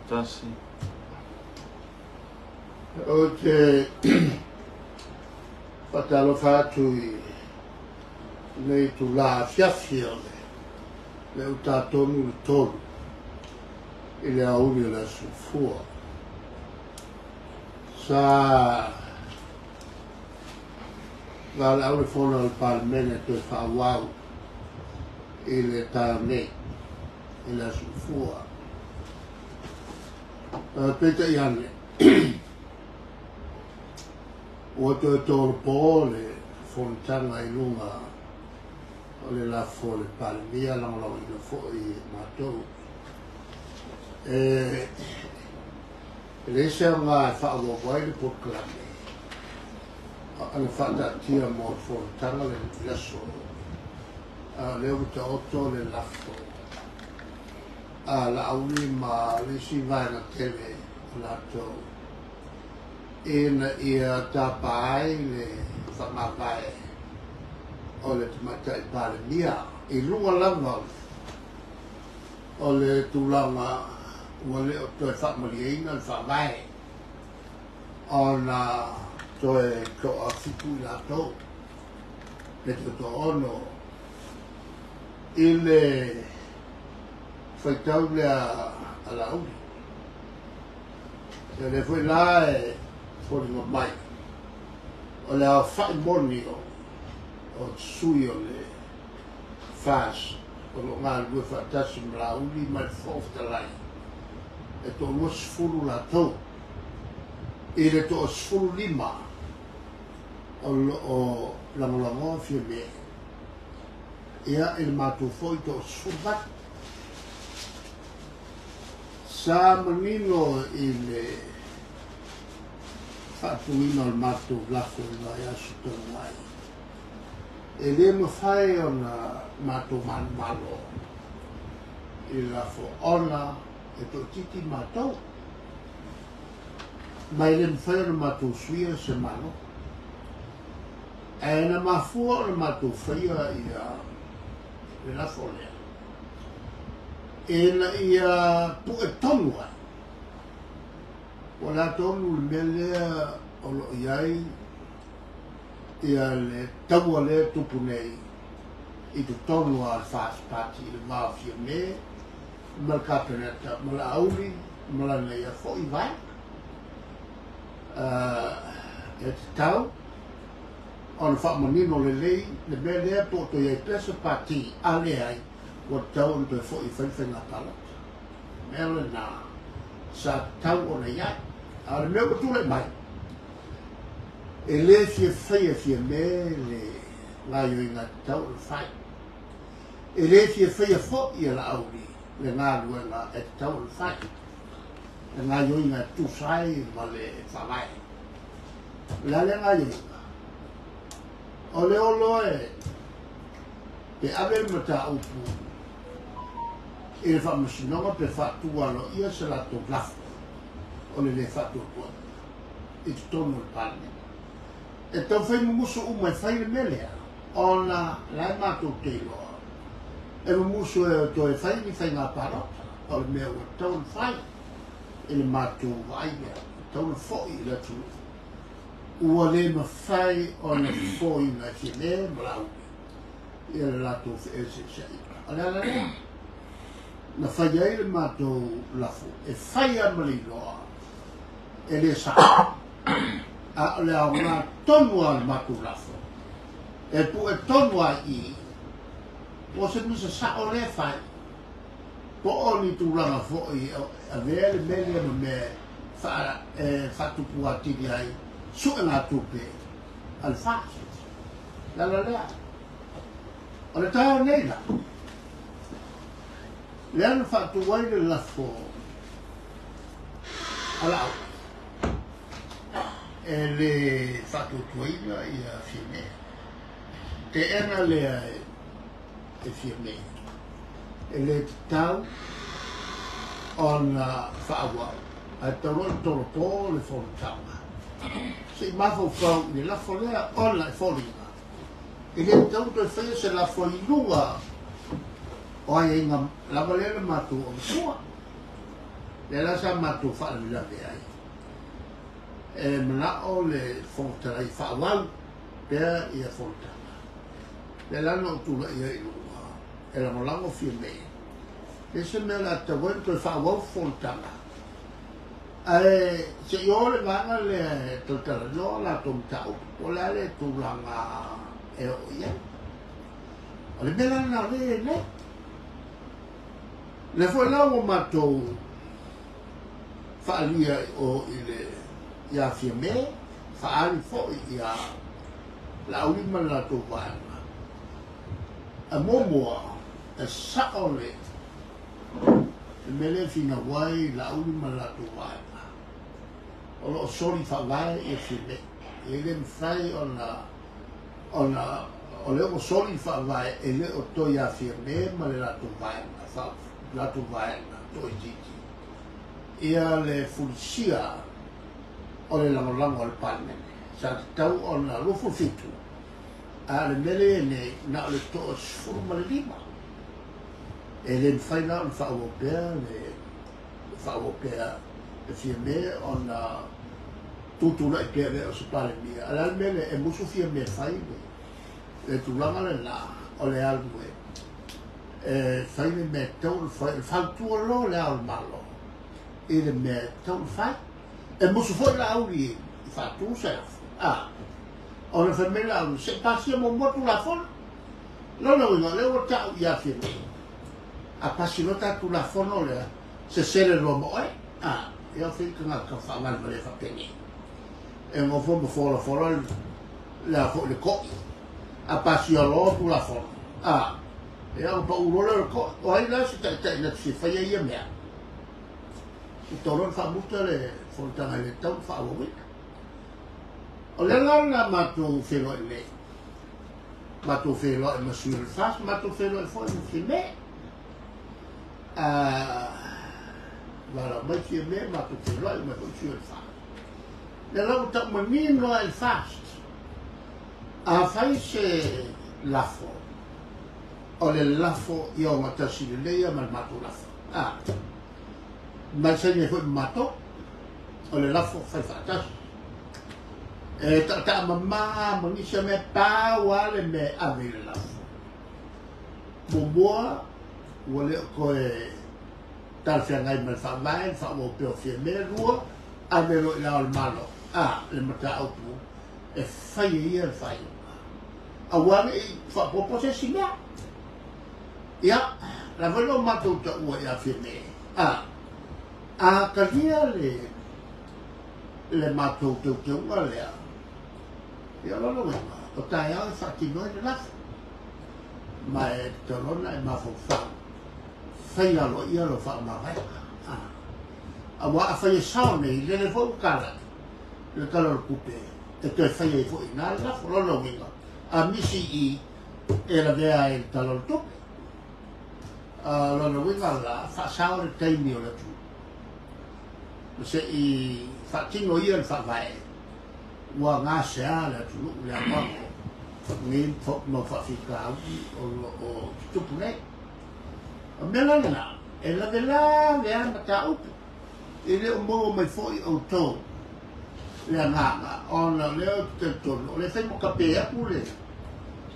Tasi. Ou te faatalofa atu i lenei itula afiafi o le uta tonu le 3 i le aoauli o le Aso Gafua. Sa valaau le fono a le Palemene e toe faaauau i le taeao nei i le Aso Gafua. Peitai ane, ua toe tolopo le fonotaga i luga o le lafo a le Palemia, lagolagoina foi e matou. E leai se aoga e faaauau ai le polokalame na faataatia mo le fonotaga le aso, a o lea ua taoto le lafo a Laauli ma le isi vaega tele o latou ina ia tapa ai le faamavae o le Tamaitai Palemia i luga lava o le tulaga ua le o toe faamalieina le faavae ona toe toafitu i latou pe toatoaono i le faitau lea a Laauli. Ia lea foi la e foliga mai o le aofai moni o sui o le FAST o lo o galulue faatasi ma Laauli ma le Fofoga Fetalai e 20 latou i le 15 o lo o lagolagoa Fiame. Ia i le matou foi 18. Sa manino i le faatuina o le matou lafo i le vaiaso talu ai, e le mafai ona matou manumalo i le lafo ona e toaitiiti matou, ma e le mafai ona matou suia se malo. Ae na mafua ona matou faia ia le lafo lea, ina ia pue tonu ai, po o le a tonu le mea lea o lo o i ai ia le taua lea e tupu nei i totonu lava o le FAST Party i le va o Fiame ma le Kapeneta ma Laauli ma lana ia foi vaega. E tatau ona faamanino lelei le mea lea po o toe i ai pea se pati, a leai, ua tatau ona toe foi e fai le faiga palota. O le mea lena sa tatau ona i ai. A o le mea ua tulai mai, e le fia faia Fiame le gaoioiga e tatau ona fai. E le fia faia foi e Laauli le galuega e tatau ona fai, le gaoioiga e tusa ai ma le faavae. O le a lea gaoioiga? O le olo e pe ave le mataupu i le faamasinoga pe faatu aloaia se latou lafo o le le faatuatuaina i totonu o le Palemene. E taumafai mumusu uma e fai le mea lea, ona la e matou te iloa e mumusu e toe fai ni faiga palota, o le mea ua tatau ona fai i le matou vaai lea, ua tatau ona foi i le atunuu. Ua le mafai ona fofoina e Fiame ma Laauli ia le latou feeseeseaiga. O le ala lea na fai ai le matou lafo e fai lava ma le iloa e le sao, a o le aoga tonu lava o le matou lafo e pue tonu lava i i, po o se misa sao lea e fai, po o ni tulaga foi e avea le mea lea ma mea e faatupu atili ai suegatupe a le FAST. O le ala lea. O le taeao nei la, lea na faatu ai le lafo a Laauli e le faatuatuaina ia Fiame. Teena lea e Fiame, e le tatau ona faaauau, ae tatau loa ona tolopo le fonotaga se i mafaufau i le lafo lea ona e foliga e le tatau ona toe faia se lafo i luga o aiaiga lava lea na matou avatua. Lea la sa matou faalavelave ai, e manao le Fofoga Fetalai e faaauau pea ia fonotaga. Lea la na ou tulai ai i luga e lagolago Fiamē, e leai se mea o le a tatau ai ona toe faaauau fonotaga, ae se i o le vaega lea e talatalanoa latou mataupu po o le a le tulaga e oo i ai. O le mea la lena o lea e i ai nei. O lea foi la ua matou faaalia i o i le ia Fiamē, faaali foi ia Laauli ma le latou vaega. Ae muamua, e sao le mea lea e finau ai Laauli ma le latou vaega, o lo o soli faavae ia Fiamē. E le mafai ona o lea ua soli le faavae e le o toe ia Fiamē ma le latou vaega, latou vaega toaitiiti ia le fulisia o le lagolago a le Palemene. Sa tatau ona 27, a o le mea lea e i ai nei, na o le 15. E le mafai la ona faaauau pea le faaauau pea e Fiamē ona tutulai pea lea o se Palemia. A o le a le mea lea e musu Fiamē e fai le tulaga lena o le alu e fai le mea e tatau ona fai, o le fautua loa le Ao o le Malo i le mea e tatau ona fai. E musu foi Laauli e faatu se lafo, a ona fai mai Laauli, se i pasia muamua Tulafono. Lona uiga, o lea ua tau ia Fiamē, a pasi loa ta Tulafono lea, sesele loa ma oe. A, ia o fea tagata faavalevalea faapenei. E nofo ma folafola le a foi le ko'i. A pasia loa Tulafono, a, ia ona pau loa lea o le ko'i. O ai la se taitai na te fia faia ia mea? Ua tatau loa ona faamuta le fonotaga e le tatau ona faaauauina. O lea la na matou feiloai nei, matou feiloai ma sui o le FAST, matou feiloai foi ma Fiamē. Valaau mai Fiamē, matou feiloai mai foi sui o le FAST. Lea la ua tau manino lava i le FAST, a fai se lafo, o le lafo ia ogatasi lelei lava ma le matou lafo. Ma e saini ai foi ma matou, o le lafo fai faatasi. E taataa mama ma nisi o mea, pau lava le mea e ave i le lafo. Muamua, ua le o toe talafeagai ma le faavae, le faaauau pea o Fiamē. Lua, ave loa i le Ao o le Malo, a, le mataupu e fai e ia le faaiuga. Aua ne i faaopoopo se isi mea. Ia, la foi na matou taua ia Fiamē, a, a talia le matou teuteuga lea, ia o lona uiga, o taeao e faatino ai le lafo. Ma e tatau loa ona e mafaufau, faia aloaia lau faamavaega. Aua afai e sao nei, lele foi ua talai le Tala o le Tupe e toe fai ai foi i ina le lafo. Lona uiga, a misi i e lavea ai le Tala o le Tupe. Lona uiga la, faasao le taimi o le atunuu. Ma se i faatino ia le faavae, ua gasea le atunuu le anoano nei mau faafitauli o lo o tutupu nei. O mea la lena, e lavelave lava mataupu, e le o maua mai foi outou le agaga, ona o lea ou te talitonu, o lea e fai ma kape atu le,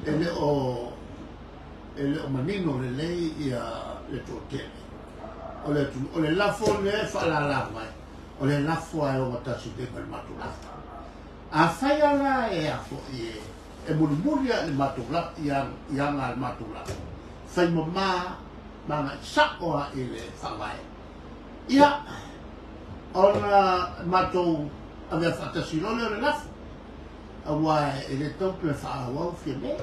e le o manino lelei ia le toatele o le atunuu. O le lafo lea e faalala mai, o le lafo lava e ogatasi nei ma le matou lafo. Afai lava la e a foi e mulimuli lava i le matou lafo, i aga a le matou lafo, fai mama ma agai sao lava i le faavae. Ia, ona matou avea faatasi loa lea o le lafo, aua e le tatau toe faaauau Fiamē.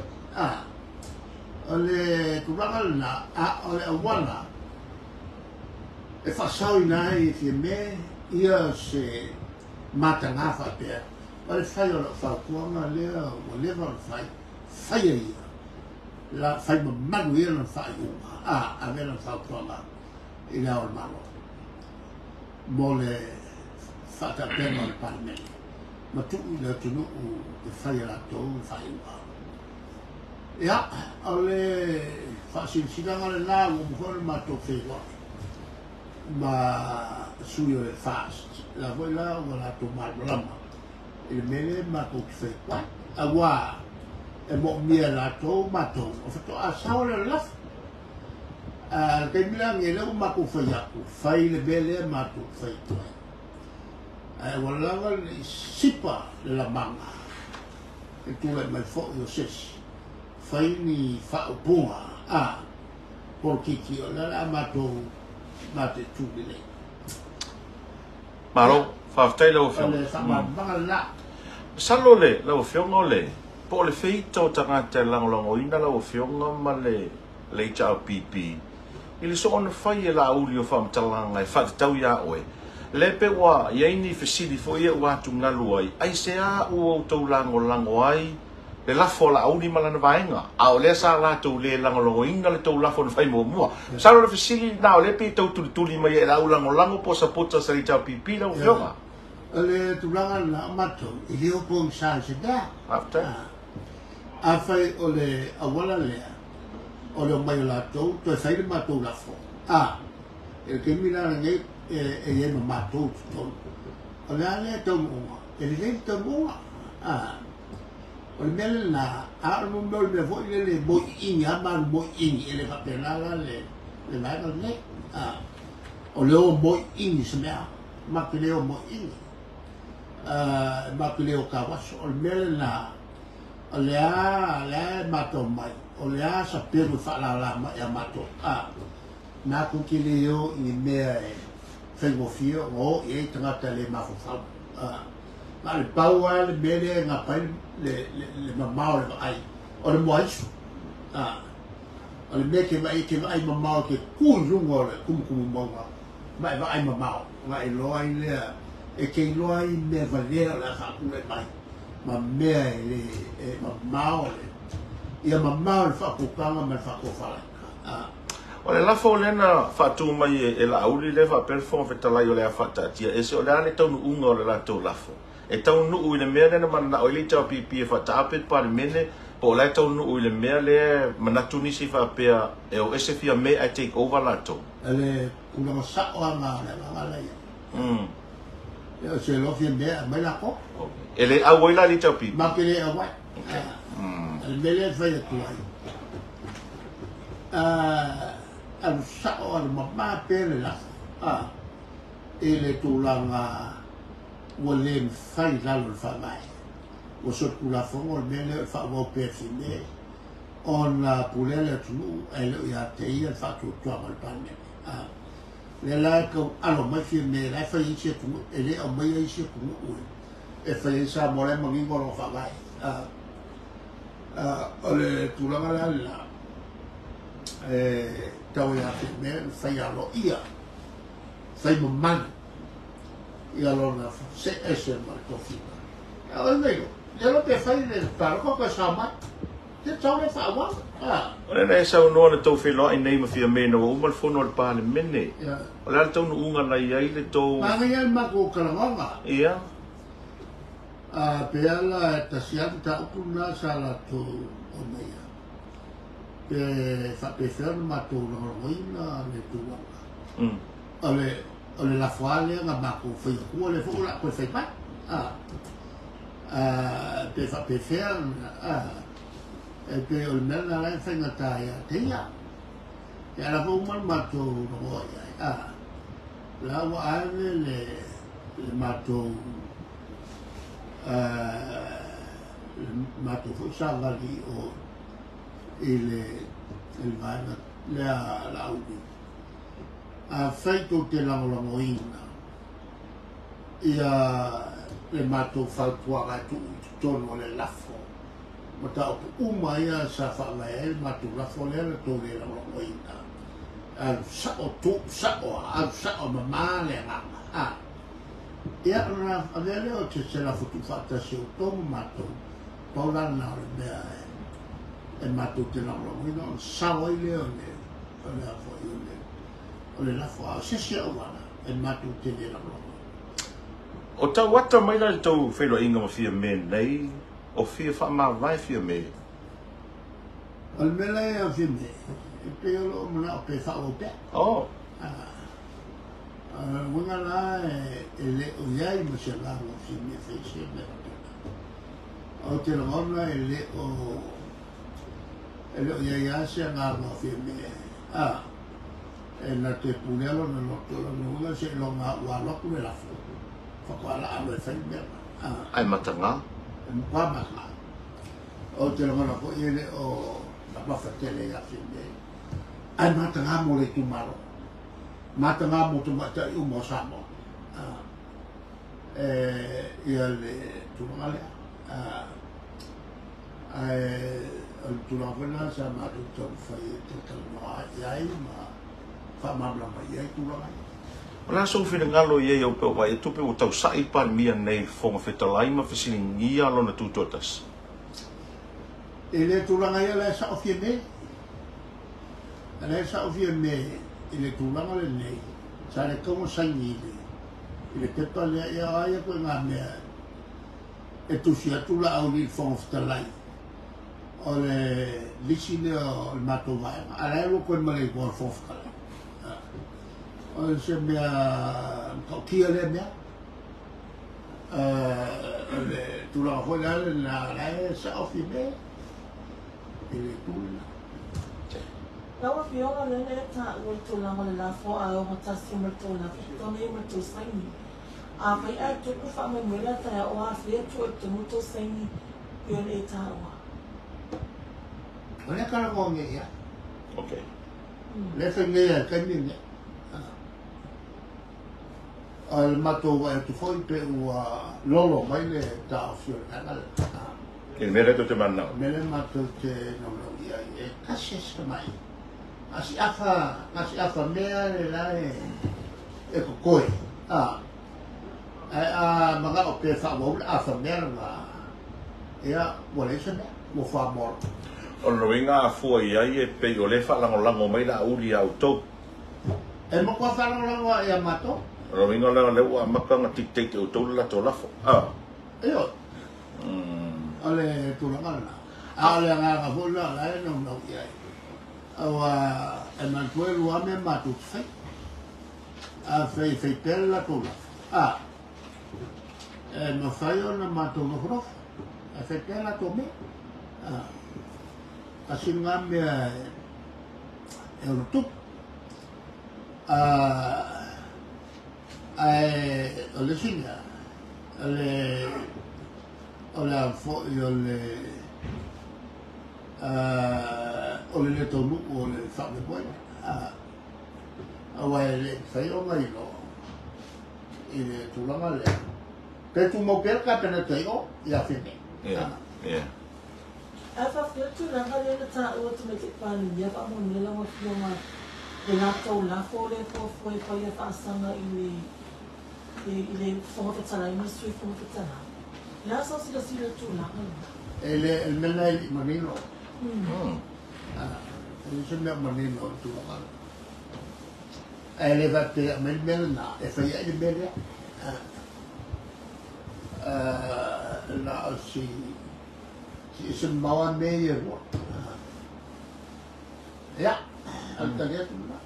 O le tulaga lena, a o le auala e faasaoina ai e Fiamē ia se mataga faapea, o le fai o lau fautuaga lea ua leva ona fai, faia ia, la fai mamalu ia lana faaiuga, ave lana fautuaga i le Ao o le Malo mo le faatautaiga o le Palemene, ma tuu i le atunuu e fai e latou le faaiuga. Ia, o le faasilasilaga lena ua uma foi ona matou feiloai ma sui o le FAST, la foi la ua latou malamalama i le mea lea matou te fai atu ai, auā e moomia e latou matou ona faatoa sao lea o le lafo. A le taimi la lenei lea ua matou fai atu, fai le mea lea matou te fai atu ai, ae ua lava le i sipa le lamaga i le tulai mai foi o se isi fai ni faaupuga a polokiki, o lea o le a matou mataitu lelei. Malo, faafetai lau Afioga. O le faamalamalamaga lena. Masalo le, lau Afioga o le, po o le feita o tagata e lagolagoina lau Afioga ma le, le HRPP i le soona fai e Laauli o faamatalaga e faatatau iā oe, lea pe ua i ai ni fesili foi ia ua atugalu ai, aisea ua outou lagolago ai le lafo a Laauli ma lana vaega, a o lea sa latou le lagolagoina le tou lafo na fai muamua. Masalo o le fesili lena, o lea pei e tau tulituli mai ai e lau lagolago po o supporters a le HRPP lau Afioga. O le tulaga lena o matou, e le o pogisa i se mea. Faafetai. Afai o le auala lea, o le omai o latou toe fai le matou lafo, a, i le taimi la lenei e i ai ma matou i totonu. O le a lea taunuuga? E lelei le taunuuga. A. O le mea lena, a o le mea o le mea foi lele e moiiini lava ma alu moiiini, e le faapena la le vaega lenei. A, o le o moiiini se mea, matou te le o moiiini, matou te le o tauaso. O le mea lena, o le a, o le a e matau mai, o le a sapelu e faalala mai ia matou. A, matou te le o i ni mea e faigofie ona o i ai tagata le mafaufau. A. Na o le pau lava le mea lea e gapa ai le mamao o le vaai, o le moaisu. O le mea e te vaai, e te vaai mamao, e te tu i luga o le tumutumu mauga ma e vaai mamao, ona e iloa ai lea, e te iloa ai mea valea o le a faatulai mai, ma mea e le e mamao le, ia mamao le faautautaga ma le faatofalaiga. O le lafo lea na faatu mai e Laauli lea faapea le Fofoga Fetalai o le a faataatia ese, o le a le taunuuga o le latou lafo? E taunuu i le mea lea na mananao ai le HRPP e faataape le Palemene, po o la e taunuu i le mea lea e manatu nisi faapea e o ese Fiame ae take over latou? O le tulaga sao lava lena o le agaga la e i ai. E o se loa Fiame ae aumai latou. E le auai la le HRPP? Matou te le auai. O le mea lea e fai atu ai, alu sao alu mama pea le lafo i le tulaga ua le mafai i lalo o le Faavae. Ua solitulafono le mea lea o le faaauau pea e Fiame ona pulea le atunuu ae le o ia te ia le faatuatuaga o le Palemene. Lea la e tau alo mai Fiame la e fai ai isi atunuu, e le aumaia isi atunuu e fai ai Samoa la e manino lona Faavae. O le tulaga la lena, e tau ia Fiame ona fai aloaia, fai mamalu ia lona see ese ma le tofiga. A o ai na iloa? Le iloa pe fai le palota toe sao mai. Se tau le faaauau. O lea na e saunoa na tou feiloai nei ma Fiame ina ua uma le fono a le Palemene. O le a le taunuuga na i ai le tou. Manaia le matou talanoaga. Ia. A pe a la e tasi lava le mataupu lena sa latou aumaia, pe faapefea ona matou lagolagoina le tulaga. O le o le lafo lava lea na matou fai atua, lea foi o le a toe fai mai. A, pe faapefea ona, a, e pei o le mea lena la e faigata ia te ia. Ia la foi ua uma le matou logoa i ai, a, la ua ave le le matou le matou foi savali o i le i le vaega lea Laauli. Afai tou te lagolagoina ia le matou fautuaga e tuu i totonu o le lafo, mataupu uma ia sa faavae ai le matou lafo lea na tou le lagolagoina, alu sao, tuu sao, alu sao mama le agaga. A, ia ona avea lea o se lafo tuufaatasi o outou ma matou, pau la lena o le mea e matou te lagolagoina ona sao ai lea o le o le a foi o le o le lafo, a o se isi auala e matou te le lagolagoina. O tau ata mai la i le tou feiloaiga ma Fiame nei, o fia faamavae Fiame? O le mea la ia Fiame, e pei o lou manao pe faaauau pea. Oh. A o le uiga la e le o i ai ma se agaga o Fiame e fai se mea faapena. Ou te lagona e le o e le o i ai lava se agaga o Fiame a e na te pulea lona loto, o lona uiga seiloga ua alu atu le lafo faatoa laa loa e fai le mea lena. Ae mataga. E matua mataga. Ou te lagona foi e le o mamafa tele ia Fiame, ae mataga mo le itumalo. Mataga mo tamaitai uma o Samoa. Ia le tulaga lea. Ae o le tulaga foi lena sa matou taumafai e talatalanoa i ai ma faamalamalama i ai tulaga ia. O le a sou finagalo i ai au pea ua atu pe ua tausa'i le Palemia nei i le Fofoga Fetalai ma fesiligia lona tutoatasi? I le tulaga ia la e sao Fiame. A la e sao Fiame i le tulaga lenei, sa le tatau ona saini i le pepa lea, ia o a ia ituaiga mea e tusi atu Laauli i le Fofoga Fetalai o le lisi lea o le matou vaega, a la e ua toe ma le igoa o le Fofoga Fetalai. O se mea matautia lea mea. O le tulaga foi la lena, la e sao Fiame i le itu lena. Lau Afioga, o lea na e taua le tulaga o le lafo a ogatasi ma le tou lafo totogi ma le tou saini. Afai ae tupu faamoemoe la taeao o afea tua i totonu tou saini pei ona e taua. O lea talanoa nei i ai. Okay. O lea e fai nei lava i le taimi lenei. O le matou vaai atu foi pe ua lolo mai le taofi o le vaega lea. I le mea lea tou te mananao. O le mea lea matou te naunau i ai, e tasi lava si tamai na si afa, na si afa mea le la e totoe, a. Ae a manao pea e faaauau le afa mea lena, ia, ua leai se mea, ua fuamoa loa. O lona uiga a fua i ai e pei o lea e faalagolago mai Laauli ia outou. E matua faalagolago lava ia matou. O lona uiga la o lea ua amata ona dictate e outou le latou lafo, a. Ioe. O le tulaga lena. A o le agaga foi lena o la e naunau i ai. Aua e manatua e lua mea matou te faia. Afai e fai pea le latou lafo, a, e mafai ona matou nofonofo ae fai pea latou mea. A, tasi lena mea e ono tupu. A, ae o le isi mea, o le, o le a foi o le, o le le taunuu o le faamoemoe. A, aua e le mafai ona iloa i le tulaga lea pe tumau pea le Kapeneta i o ia Fiamē. Ia, ia. Ae faafetai le tulaga lea na taua Tamaitai Palemia faamolemole lau Afioga le latou lafo lea e fuafua e fai le faasaga i le i le Fofoga Fetalai ma le Sui Fofoga Fetalai. O le a sau silasila i le tulaga lena? E le, o le mea lena e le i manino. E leai se mea o manino i le tulaga lea. Ae le faapea e aumai le mea lena e fai ai le mea lea. Na o si ese mamao lava mea ia e lua. Ia, o le tali atu lena.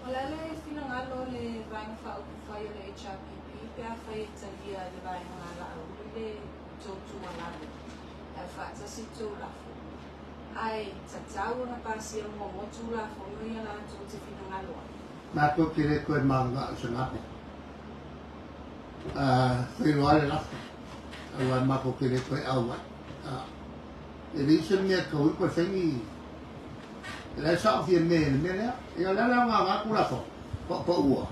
O le a le finagalo o le Vaega Faaupufai o le HRPP pe afai e talia e le Vaega Lalauli le tou tuualalo ae faatasi tou lafo? Ae tatau ona pasia muamua Tulafono ia latou te finagalo ai. Matou te le toe mananao i se gape. Fai loa le lafo, aua matou te le toe auai. E leai se mea e tatau ai toe fai ni. O la e sao Fiamē i le mea lea. Ia o le a le aoga o na Tulafono, paupaua.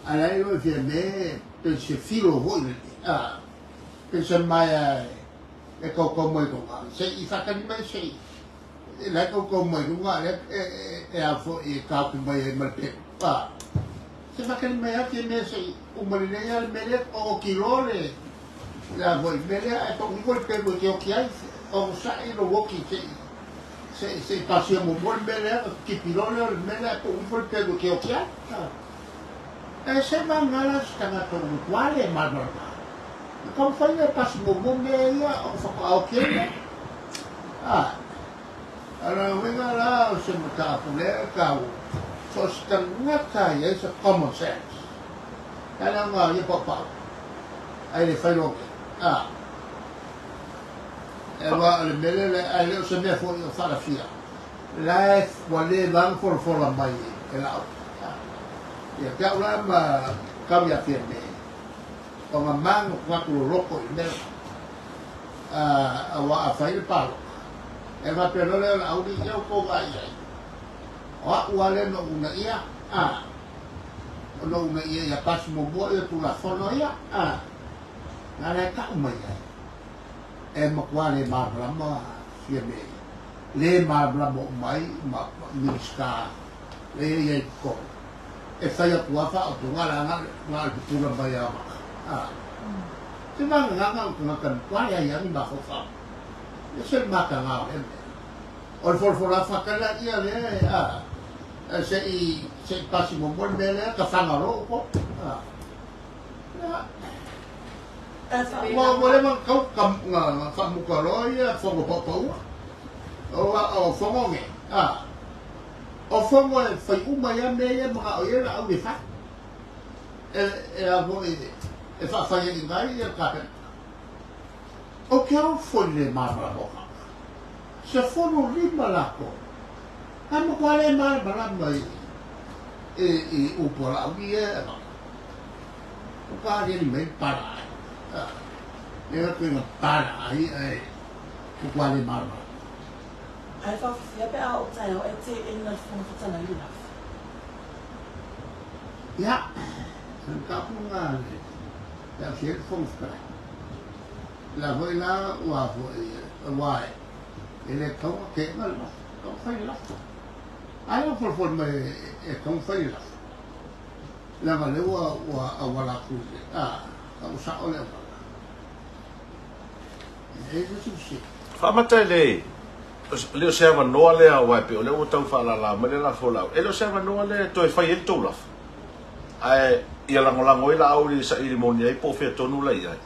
Ae la e iloa e Fiamē pei se filo foi lele, pei se maea e tautau mai luga, se i faatali mai se i, la e tautau mai luga lea e a foi e taofi mai ai ma le pelu. A, se faatali mai lava Fiamē se i uma lelei lava le mea lea, o oti loa le, le a foi mea lea, ae pau ifo le pelu e te oti ai, onosai lou oti se i, se i, se i pasia muamua le mea lea, ona tipi loa lea o le mea lea, ae pau ifo le pelu e te oti ai. E se vagana la se tagata ua matua le malamalama. Na taumafai ia e pasi muamua mea ia ona faatoa oti ai lea. A, o lona uiga la o se mataupu lea e taua, so o se tagata e i ai se common sense. E le aoga ia paupau, ae le fai loa a. E aua o le mea lea, ae le o se mea foi o faalafia, la e ua le vaga folafola mai e lau. Ia te au la ma kau ia fia me, o ngā mango ngā loloko i mea. A ua a fai le palo. E faapea loa lea o le auli ia o kou ai ai. O au ale no una ia, a. O no una ia ia pasi muamua ia Tulafono ia, a. Na le tau mai ai. E matua le malamalama fia me. Le malamalama o mai ma Minista le ia i totonu. E fai atu lava faaopoga la na na le pupula mai a maka. A. Te vagagaga o tagata matua le ai ani mafaufau. E se le mataga o lea mea. O le folafola fatala ia le a. Se i se i pasi muamua le mea lea ka faga loa ko. A. Ia. Ua ua leva ona tau ka nga faamuta loa ia fono paupaua. O o fono nei. A. O fono e fai uma ia mea ia mana'o i ai laau le fai. E e a foi e faafai ai nai ia le Kapeneta. O ke ao foi le malamalama o kaka. Se fono lima latou. Ae matua le malamalama i i i upu a laau ia e avatu. O ka aliali mai le pala ai. A. Le atu i pala ai ae matua le malamalama. Ae faafefea pe a o taeao e teena le Fofoga Fetalai le lafo. Ia, o le mataupu lena le le ausia ai le Fofoga Fetalai. La foi la ua foi aua e le tatau ona teena le lafo, e tatau ona fai le lafo. Ai ua folafoli mai e tatau ona fai le lafo. Leaga o lea ua ua auala atu i le a, ua sao le auala. E i ai se isi. Faamata e le le o se avanoa lea aua e pei o lea ua tau faalala mai le lafo o lau. E le o se avanoa lea e toe fai ai le tou lafo. Ae ia lagolago ai laau i le saili moni ai po o fea tonu la i ai.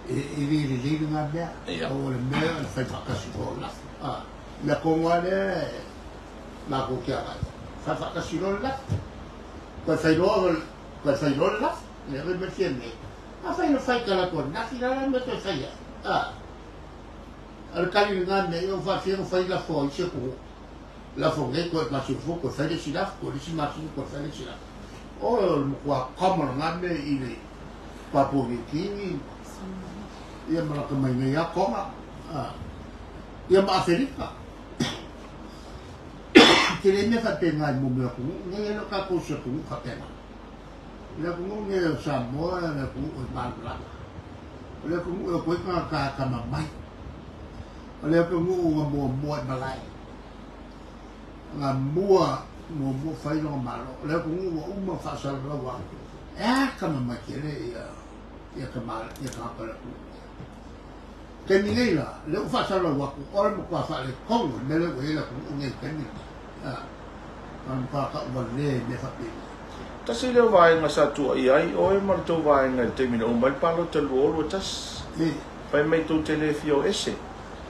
E e le lelei lena mea. Ia. O le mea o le fai faatasi loa o le lafo. A, mea tonu lava lea e matou te agai. Fai faatasi loa le lafo. Toe fai loa toe fai loa le lafo. Lea foi mea fia nei. Afai na fai talaatu ananafi la le mea toe fai ai. A, o le tali lena mea ia ua faafia ona fai lafo a isi atunuu. Lafo nei toe masina fou toe fai le isi lafo, toe le isi masina toe fai le isi lafo. O le matua common lena mea i le Papua New Guinea, ia ma lata mai nei lava Tonga, a, ia ma Aferika. Tele mea faapena i mea o atunuu nei, e le o tatou se atunuu faapena. O le atunuu lenei o Samoa o le atunuu e malamalama. O le atunuu e o atu ai tagata atamamai. O le atunuu na muamua i malae. Na mua muamua fai lona Malo. O le atunuu ua uma ona faasalalau atu e atamamai tele ia ia tama ia tagata o le atunuu. Taimi nei la, lea ua faasalalau atu, o le matua faaletonu le mea lea ua i ai le atunuu nei i le taimi lenei. O le matua tauvalea i mea faapena. Tasi lea o vaega sa tuuaia ai oe ma le tou vaega i le taimi na uma ai le palota 2021. Fai mai tou te le fia o ese.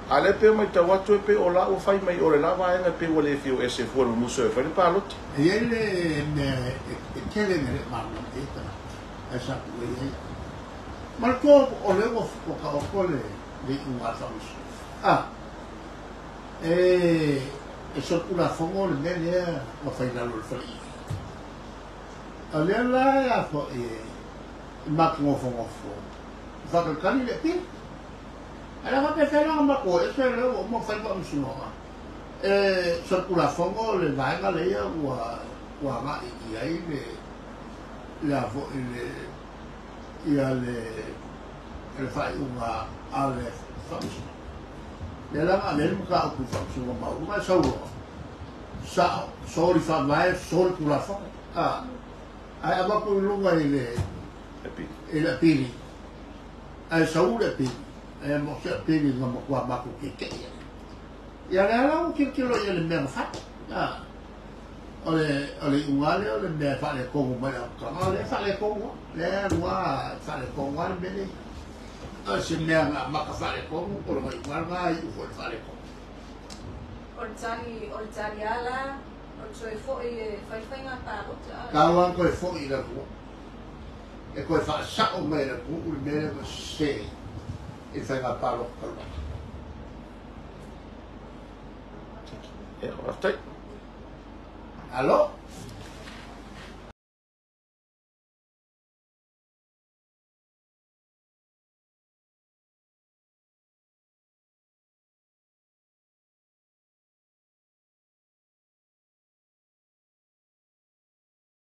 A o lea pei o matau atu e pei o la ua fai mai o le la vaega e pei ua le fia o ese fua i le musu e fai le palota. E i ai le mea e tele ina le malamalama i ai tagata ae sa tuuaia ai au. Manatua o lea ua taoto le iuga a le Faamasinoga. A, e e solitulafono le mea lea ua fai i lalo o le faleie. O lea la e a foi e matou nofonofo e faatalitali le appeal. Ae le faapefea la ona matou o ese lea ua uma ona fai le Faamasinoga. E solitulafono le vaega lea ua ua agai i ai le le a foi le ia le le faaiuga a le Faamasinoga. Lea la na ave ai le mataupu i le Faamasinoga Maualuga e sau loa, sao, soli faavae, soli tulafono, a, ae avatu i luga i le i le apili, ae sau le apili, ae mo se apili na matua matou tietie ai. Ia lea la ua tilotilo i ai le mea na fai, a. O le o le iuga lava lea o le mea e faaletonu mai le amataga, o lea e faaletonu lava. O lea e alu lava e faaletonu lava le mea lea. O se mea na amata faaletonu, o lona iuga lena e iu foi i le faaletonu. O le tali, o le tali lava la, o le toe foi e fai faiga palota. Tau lava ona toe foi i le atunuu. e toe faasao mai e le atunuu le mea lea ua sese i le faiga palota talu ai. Ia, faafetai. Malo.